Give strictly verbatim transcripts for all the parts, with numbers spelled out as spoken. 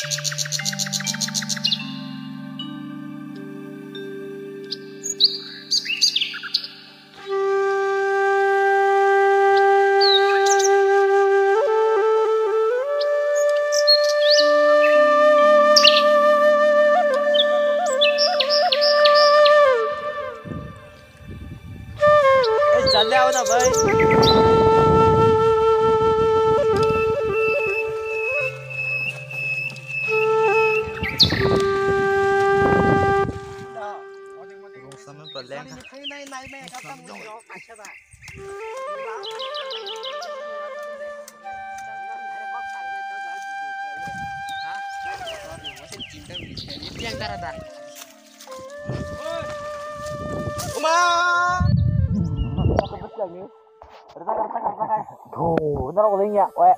Eh, jale aao na bhai. Rung samno paleng. Uma! Thu, norok ring ya, we.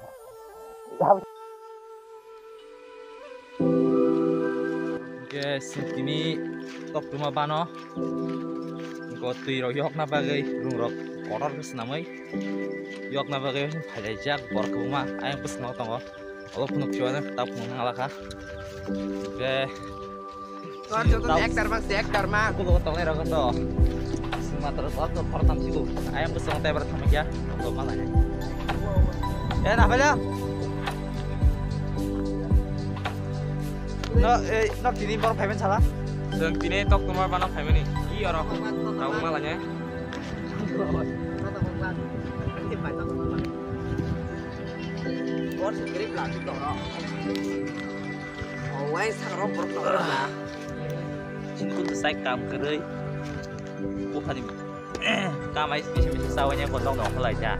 Hingke sitini toktuma bano. Hingke twi rok yokna bagwi, rung rok kotor khe swnamwi yokna bagwi phailaijak borok kwbangma ayang bwskango tongo. Obo phunuk phiya no ta phunuk nang lakha. Hingke Tuan joto actor ma, si actor ma. Aku lo tong nai rok to. Matro to to khortam siku. Ayang bwskango tei bar thangma kya. To malai. Eh, na phaila. No, eh, no tini bor phaiben sala. Jeng tini toktuma bano phaimani. I oro. Tau malai ne. Bor se grip la tu to. O wai sa ro bor to na. Sini kun sai kam kwrwi. Buphani kam ai misa misa sawanya botong dong khalai ja.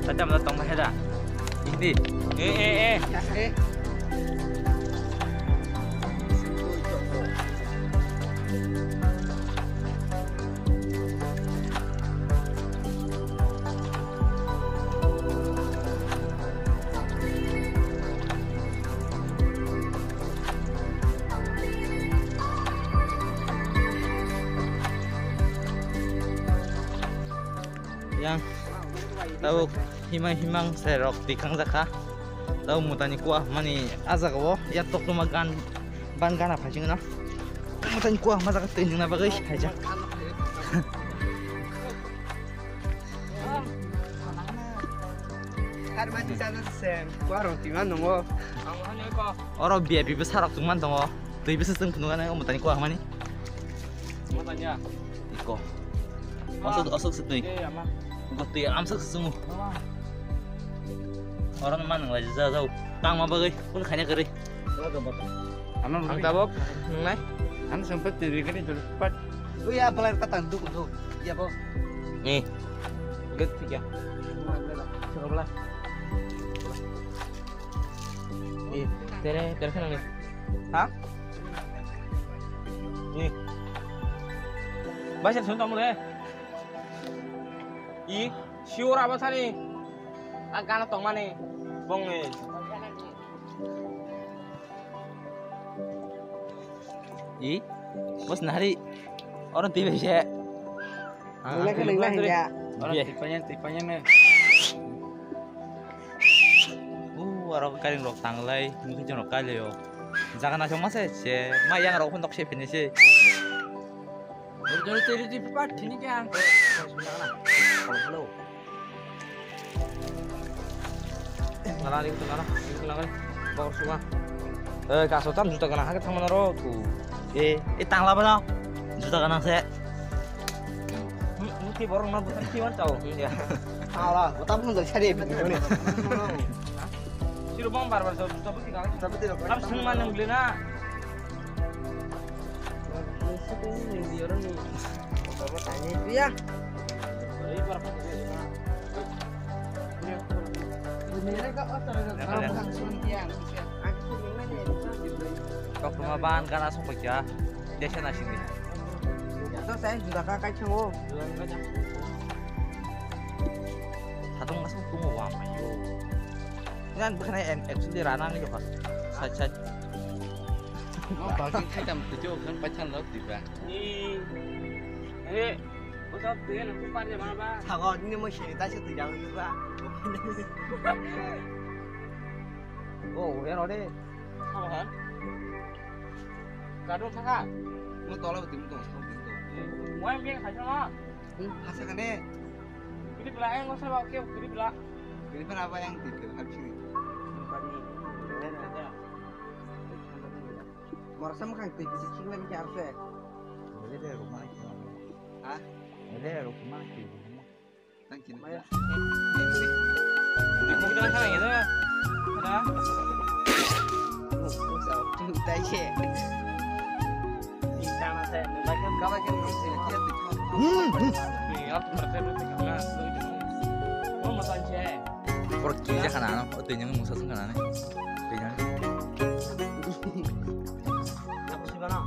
Tata mala tong ma heda. Hindi. Eh, eh, eh. Yang tabuk himang himang se rok tikang jakha. Tabuk mutani kuah mani ah jaga o ya toktuma gan ban gana phai singno. Mutani kuah ma jaga twi nungna bagwi phaijak. Har ma tisa se kuah rok tima nungo. Oro V I P bwsa rok tongman tongo. Twi bwsa chwng phunuknai omo tani kuah mani. Iko. Asok asok se twi. Iko twi amsak se chwngo. Oro ma nang lai ja jau. Tang ma bagwi kun khaina kwrwi. Ang tabok nungnai. Ang sempat twi kani jol pat. Uya balai patang duk duk. Ya bo. Ni. Good thik ya. Coba belah. Eh, tere, tere sana nih. Ha? Nih. Bahasa sun tamu le. I, siura apa sani? Agana tong mani. Bong ni. I, bos nari. Orang tiba sih. Mulai ka nang nang ya. Orang tipanya, tipanya nih. Uh, aro karing rok tanglai, mungkin jano kailai o. Jaga na chong masa se, ma yang rok pun tok se pini se. Jor jor teri di pat thini kya? Hello. Ngala ring tu ngala, ring tu ngala. Bawr sunga. Eh, kaso tam juta gana hake thangmana ro tu. Eh, eh tangla bana. Juta gana se. Hmm, muti borok na bukan kiwan tau. Ya. Ala, bukan pun jadi sari. Siru bang bar bar jauh juta pun tinggal. Tapi tidak. Kamu semua nang beli na. Iya. Koktwma ban gana sokphaikha, desa nasingni. Ito saya juda ka kai thango. Satung asok tungo wa mayo. Ngan bwkhwnai actually rana ni jokha. Side side. Mo bagwi thaitam tujo khan paithan lok diba. Ni. He. Usap tuye na kupar je mama ba. Thago ni mo shiri ta se tuja diba. Oh, he rode. Kadung saka. Mo tola beti mo tong, tong, tong. Mo yang biang khaisa ma. Hmm, hasa kane. Kiri bela, eh, ngosai ba, oke, kiri bela. Kiri bela apa yang tipe, habis ini. Mora sama kang tipe, sing lagi harus eh. Boleh deh, rumah. Hah? Boleh, rumah. Tang kini. Maya. Ini kita kan sana gitu. Ada. Oh, oh, sao. Tuh, tai che. Ini kana saya, ini lagi. Kau lagi nang sini, dia tuh. Hmm, hmm. Ini apa berarti lu tinggal lah, lu itu. Oh, matan che. Por kiri kana, no? Oh, tuh yang musa sana, nih. Tuh yang. Apa sih, bana?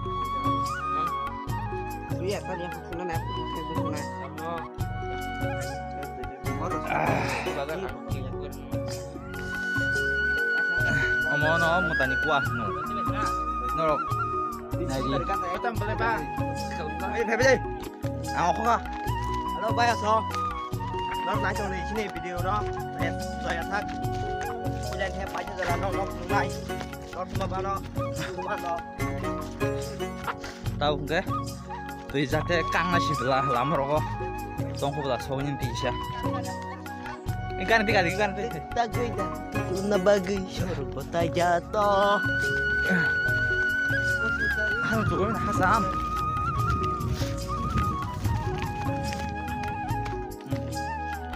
Iya, kan yang suna na, yang suna. Omo no motani kua no. Norok. Nai di. Ayo, bhai, bhai. Ang okho ka. Hello, bhai, aso. Norok nai tong ni sini video no. Eh, saya tak. Puja ni paisa jala no, no, nai. Norok ma bano. Tau hwnkhe twi jate kangna si bwla lama rogo tongkhu bwla sogwi ni tisa. Gani twi gani gani twi. Tagwi da. Tuna bagwi sorbo ta jato. Hang tu goi na hasam.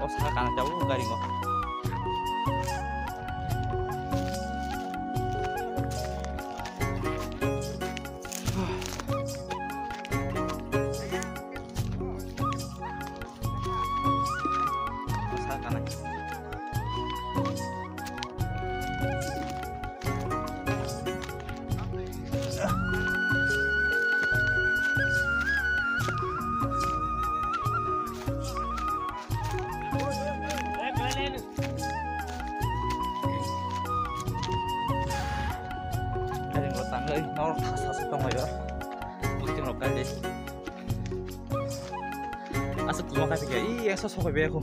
O sa kana jabu gari ngo. Gari rok tangwi norok thasa se tonglaio. Bwtwi rok kali. Aswk tuma kaiphikya, ii, esa sokoi be khu.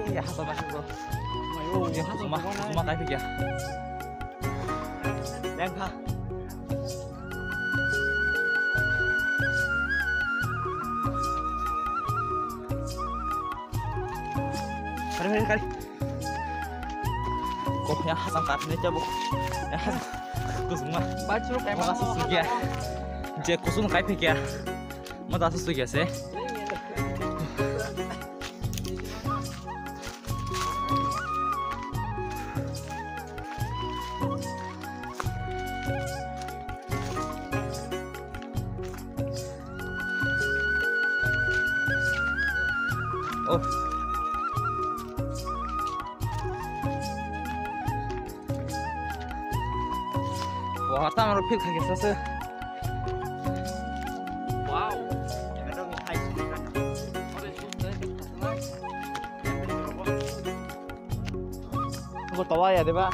Ii, hasa ba khu. Ii, hasa ba tuma kaiphikya. Lengkha. Kari, kari, kari. Kok ya hasang kat ni cabo. Ya hasang. Kusuma. Baca kayak mana? Susu ya. Je kusum kai phikya. Mata susu ya se. Oh. Wah, tam ro phik khake sase. Wow. Ko tawa ya deba.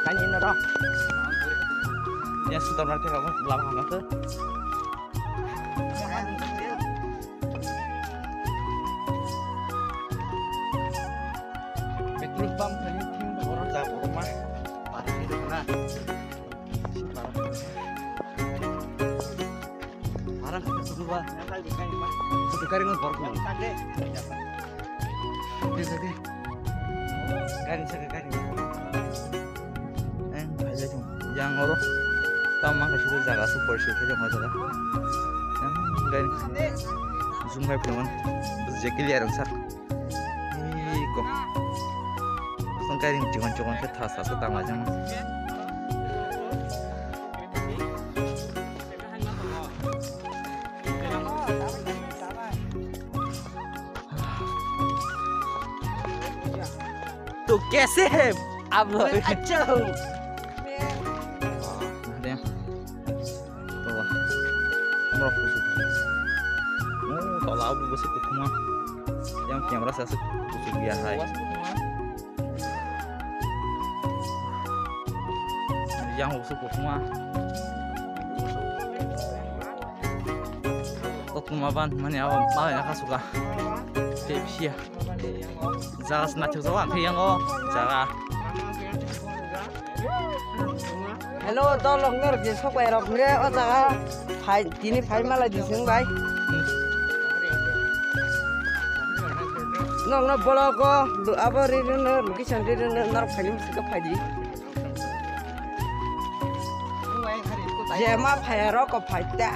Kan ini dah. Ya sudah berarti kamu lama banget tuh. Petrol pump kali ini orang tak rumah. Parah itu kena. Parah itu semua. Itu kari nggak parah. Oke, oke. Gari sa gari. Ang phai lai thung. Yang oro. Tam mang kaisa jaga su poriskar khe jong jaga. Yang gari. Zoom khai phaimani. Bus je clear ang sak. Iko. Sang gari chikon chikon khe thasa sa tang lai jang. तो कैसे है आप लोग? मैं अच्छा हूँ। Ada yang. Tuh. Merah kusuk. Oh, tak labu besar kuthuma. Yang kamera saya kusuk ya hai. Yang kusuk kuthuma. Tokma ban mani abo malai na kasuka. Tei phiya. Jaga se naithok jago ang khe yango jaga. Hello, dolok norok je sok bai rok hwnkhe o jaga phai, tini phai malai di chwng bai. Nokno vlog o lu-, abo ri rwno, location ri rwno, norok phaini bwswk khe phai di. Jema phai rok ko phai ta.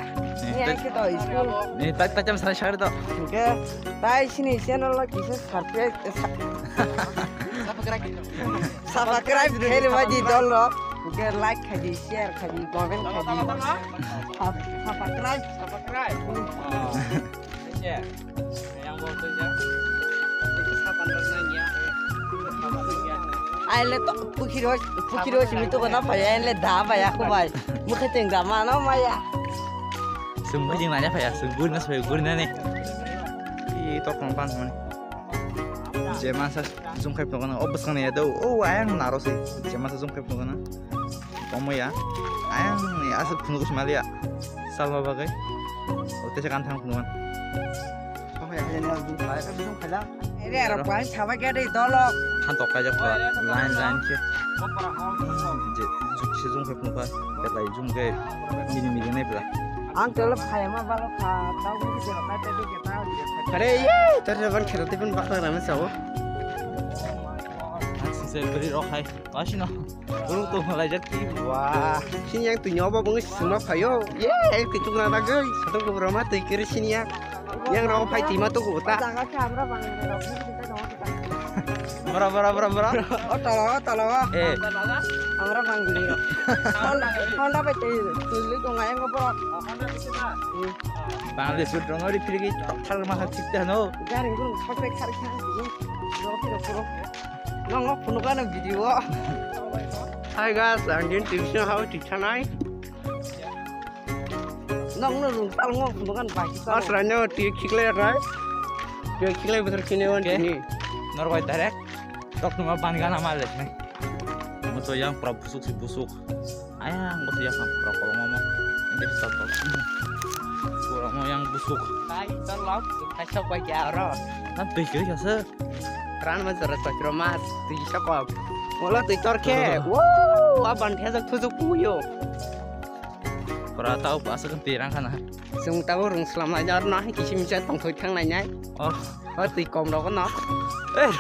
Ni ai khe to school. Ni tak tak jam sarai sarai to. Hwnkhe tai sini channel o kisa subscribe, sa-, subscribe khe rwbai di dolok. Hwnkhe like khai di, share khai di, comment khai di. Sub-, subscribe. Aile to pukhiro, pukhiro simi to kona phaya, aile da phaya ko bai. Mukhe teng da mano maya. Sungbu jing nanya phaya, sungbu na sai guri nani. I to kon pan mani. Jema sa jung khai phunukana, o bwskang ya do, o ayang naro se. Jema sa jung khai phunukana. Omo ya. Ayang ni aswk phunuk smalia. Salma bagwi. O tesa kan thang phunukan. Ere aro kwai saba gede dolok. Than tok kaijak pura. Line line khe. Je jung se jung khai phunuka. Belai jung khe mini mini nai pura. Ang tolo phai ma balo kha. Tau ni se ka te ke ta. Are ye, tar ban khero te ban bakla rame sao. Ang se beri rok hai. Asino. Urung tu malai jak ti. Wah. Sini yang tu nyoba bung sima phayo. Ye, tu tu na bagwi. Satu ku roma tu kiri sini ya. Yang rok phai ti ma tu ku ta. Jaga khe amra bang rok. Bra, bra, bra, bra. O tala, o tala. Eh. Amra bang guli. Honda, Honda bai te tuli ko ngai ngo bro. Bangladesh tu rong ri phirgi thar ma ha thik ta no. Gari guru khak rek khar khan. Rok rok rok. Nongo phunukano video. Hi guys, ang din tuition hao tikhanai. Nongno rung talngo phunukan baki. Asrano tui khiklai rai. Tui khiklai bothor khine wan tini. Norbai direct. Tok numa ban gana ma leknai. Mo to yang pura busuk si busuk. Ayang bo to yang pura kolong mo. Ini satu. Pura mo yang busuk. Tai tolok, tai sok bai kya ro. Nan tui kiri kasa. Ran ma jora sokro mas, tui sokop. Wala tui tor khe. Wow, aban thajak thujuk puyo. Pura tau asa kan tirang kana. Sung tau rung slam lai jar na kisi misa tong thoi thang lai nai. Oh. Oh, tui kom rok no. Eh,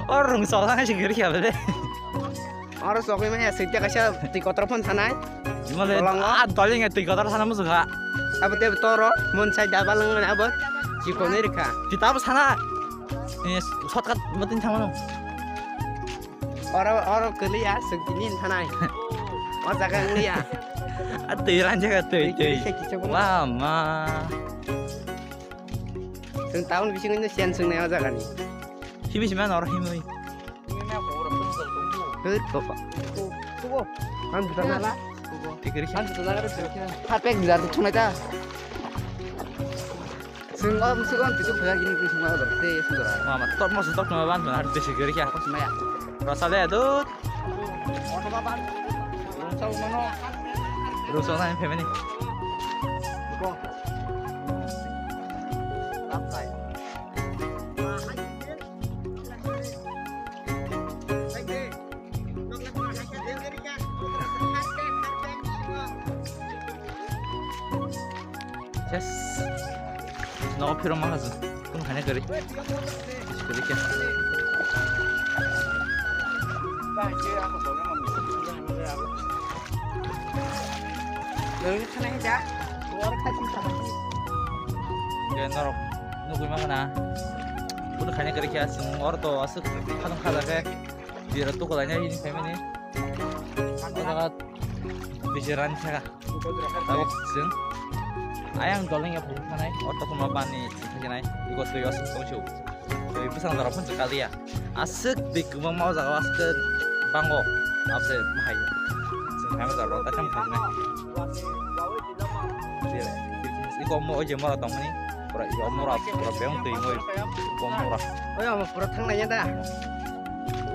oh, rung slam lai sing kiri kya bele. Oro sokoi maya sui te kaisa tui kotor phon thanai. Mole, ah, doling tui kotor thana musu kha. Abo te toro, mon sai da balang mane abo. Chikon ri kha. Kita abo sana. Eh, shortcut matin thangmano. Oro, oro keliya, sui tini thanai. O jaga ngliya. Ah, tui ran jaga tui, tui. Wah, ma. Sung town bisingo sen sung nai o jaga ni. Hibi sima noro himui. Hei, topa. Tubo. Ang juta nala. Tikiri. Ang juta nala. Hapek juta tu thunai ta. Sing om sing om tisu phaya gini tisu ma dor te sudara. Mama, top mo top mo ban ban besi gari kya. Apa semaya? Rasa le dut. Rung sao mano. Rung sao na family. Ko. Yes. Nogo phiro ma hajo. Kun khane kari. Kari kya. Kaya norok nugui ma khana. Kun khane kari kya sung or to asuk khadong khada khe. Bira tuku lainai ini family. Ada bijiran kya. Tabuk sing. Ayang doling ya phung thanai. Oto kuma bani thanai. Iko tui asuk tong chu. Tui pusang dara phun kali ya. Asuk dik kuma mau jaga asuk bango. Apse mahai. Sing kami dara tak kam kami. Iko mo oje mora tong ni. Pura iko mora pura beong tui mo. Iko mora. Oya mo pura thang nai da.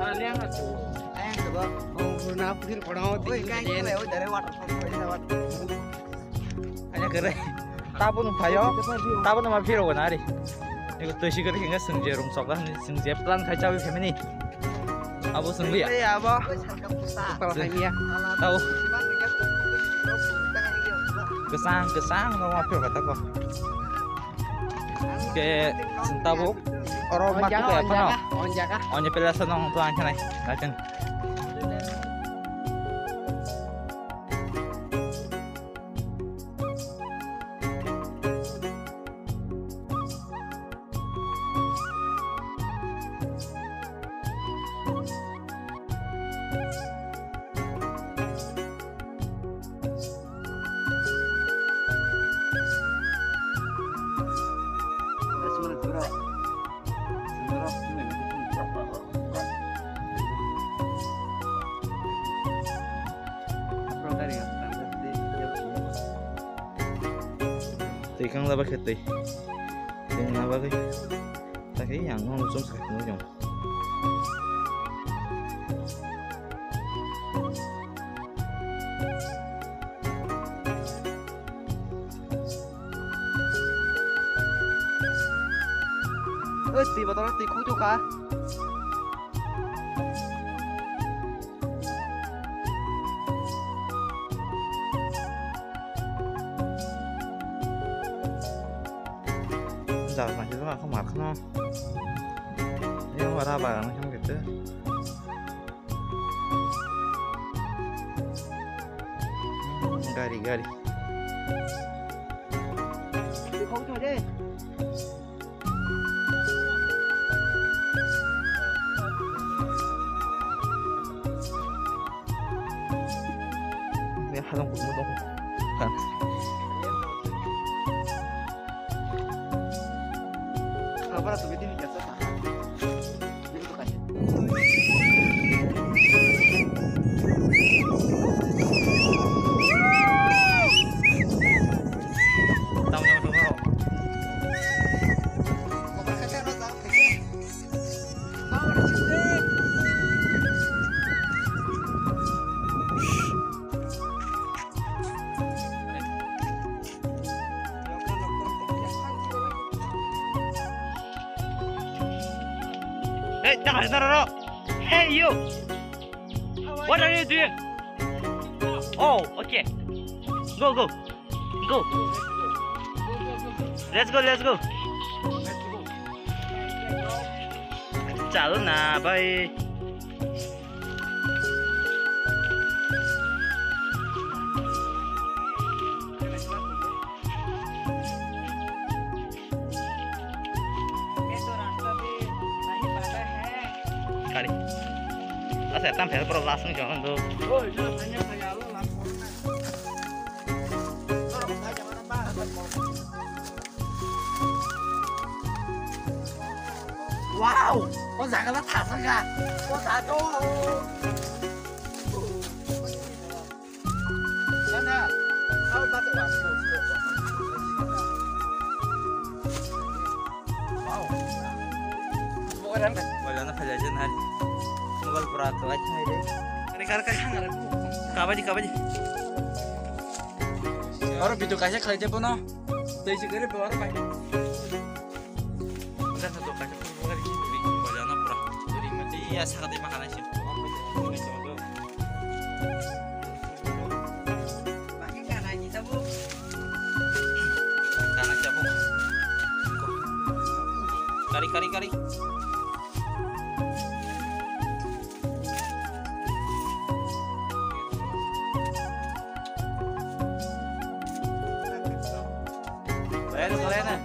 Ayang coba. Oh, na pukir pura. Oi, kai kai, oi, dari waterfall, dari waterfall. Kanya kere. Tabuk no phaio, tabuk no ma phiro gana ari. Ego twi sikori hinga sung je rung sok da, sung je plan khai chawi family. Abo sung liya. Ei, abo. Tau. Kesang, kesang no ma phiro kata ko. Ke sung tabuk. Oro ma tu ya phano. Onja pela sa nong tu ang khanai. Lachan. Twi kang laba khe twi. Twi na bagwi. Ta khe yang no chum sa khe no jong. Oi, twi botol twi khuk thuk kha. Jal nai jal nai khama khama. Ini wara bagan kham gitu. Gari, gari. Ini halong kudu dong. Kan. Apa tuh ini biasa tak? Hey, jangan, jangan, jangan. Hey, you. What are you doing? Oh, okay. Go, go. Go. Let's go, let's go. Chalo na, bye. Kari. Asa tam phel pro last ni jong do. Wow! O jaga na thasang ka. O jaga. Mobile na phailai jeng hai. Mobile pura kwlai thai re. Kare kare kare thang. Kabadi kabadi. Oro video kaisa khlai de bono. Tei si gari bawar bai. Udah satu kaisa pura gari ini bajana pura. Jadi mati ya sakati makan aja. Kari, kari, kari. Bayar sekalian, ah.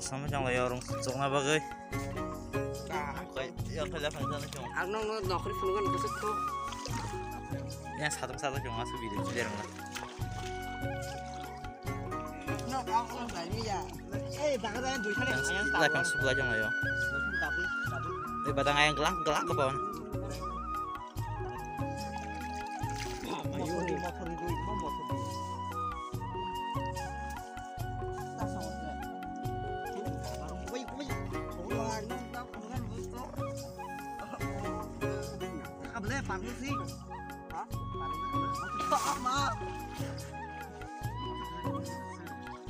Sama jang lai orang sukna bagai. Yang kau lihat macam macam. Ang nong nong nokri phunukgan bwswk kho. Yang satu satu cuma subi di jerang lah. Nok ang ang dai mi ya. Eh, baga dai dui thani. Yang sebelah yang sebelah jang lai yo. Tapi tapi. Eh, batang ayang gelak gelak apa?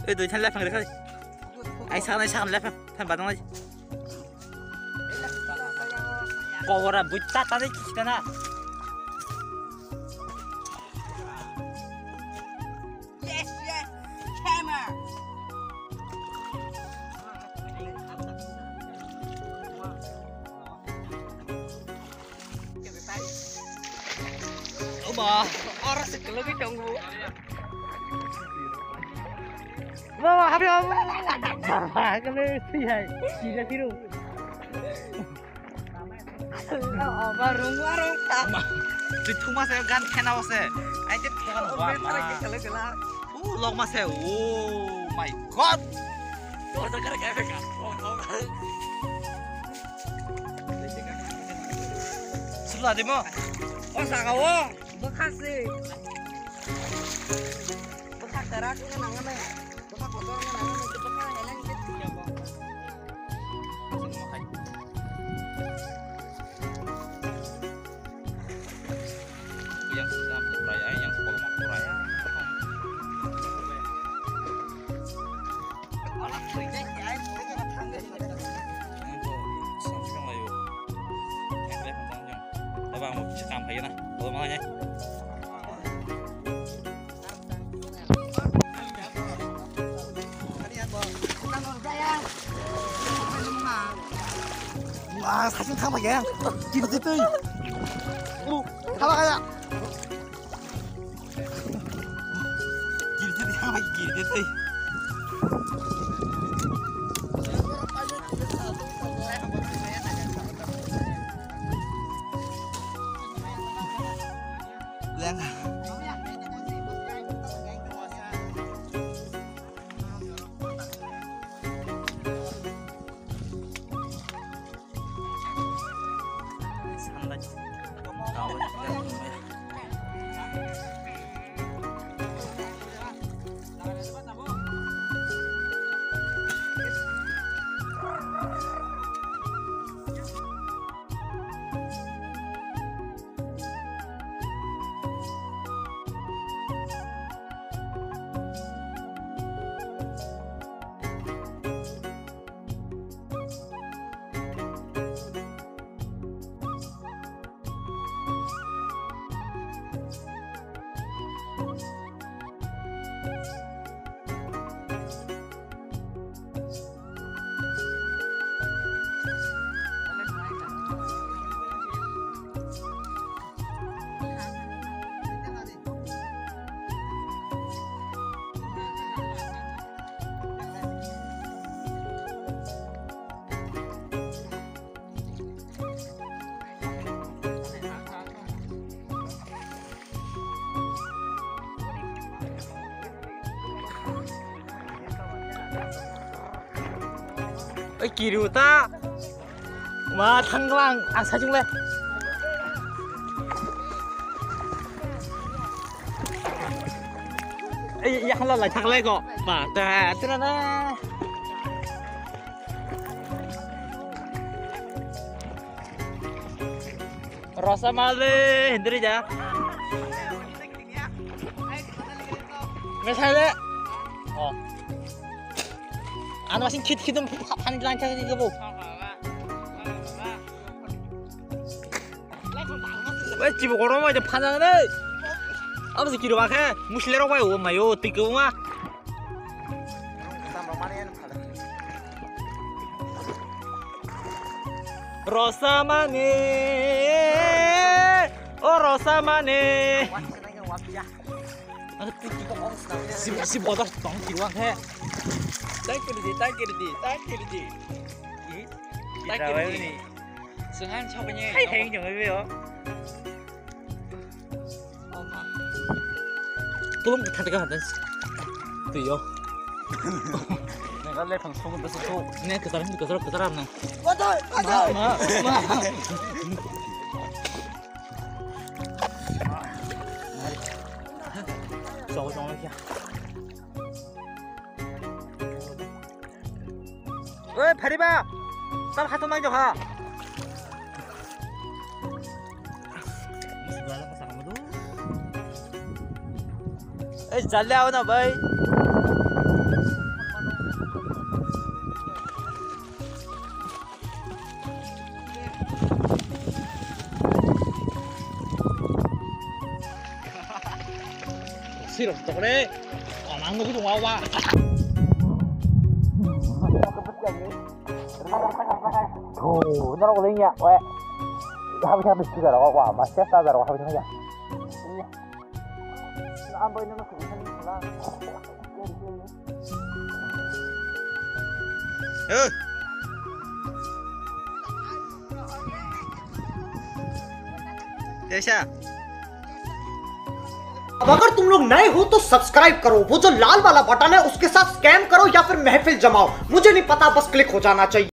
Eh, doi than lephang rekha. Ai sa nai sa lephang, than badang lai. Kobora buta tadi kita na. Yes, yes, camera. Oba, ora sekolah kita ngu. Mama, happy mama. Kalau sih hai, tidak tiru. Oba rung warung ta. Ma, twi thuma se gan khena o se. Ai te thuma o ba ma. Kala kala. U lok ma se. Oh my god. Tor tor kare kare ka. Sula dimo. O saga o. Bwkha se. Bwkha kwrak wngna nangani. Bwkha kotor wngna nangani. Bwkha heleng khe thwiya bo. Yang sedang kurai, yang sekolah kurai. Tabang mo kisa kam kaya na. Kalau mau ya. Wah, sakit apa ya? Gini tuh. Lu, apa kayak? Girdi de, ama girdi de. Leng. Oi, kiru ta. Ma thanglang, ang sajung le. Ei, ya hala lai thang lai ko. Ma ta, tira na. Rosa male, hindri ja. Mesai le. Oh. Ano masing khit khitum pani lang chang ni gabo. Wei, chibo korom wai de phanang nei. Abo se kiro bakhe, musle rok bai o mayo, twi kwbangma. Rosa mane, o Rosa mane. Si, si bodo tong kiwang he. Thank you, Ridi. Thank you, Ridi. Thank you, Ridi. Thank you, Ridi. Sunghan choknya. Hai, hai, jong, bebe, oh. Tulung kata kata. Tuh, yo. Nang kau leh thang sung, besi sung. Nang kesal, kesal, kesal, nang. Waduh, waduh. Ma, ma, ma. Song, song, lagi. Oi, phariba. Tam hato nang jokha. Ei, jalli auna, bhai. Sirok tokre, omang nugui tongo wa. Oh, norok lengya, we. Habi habi sida rok wa, ma sesa da rok habi habi. Ang bai nono. Kaisa? अब अगर तुम लोग नए हो तो सब्सक्राइब करो, वो जो लाल वाला बटन है उसके साथ स्कैम करो या फिर महफिल जमाओ, मुझे नहीं पता, बस क्लिक हो जाना चाहिए।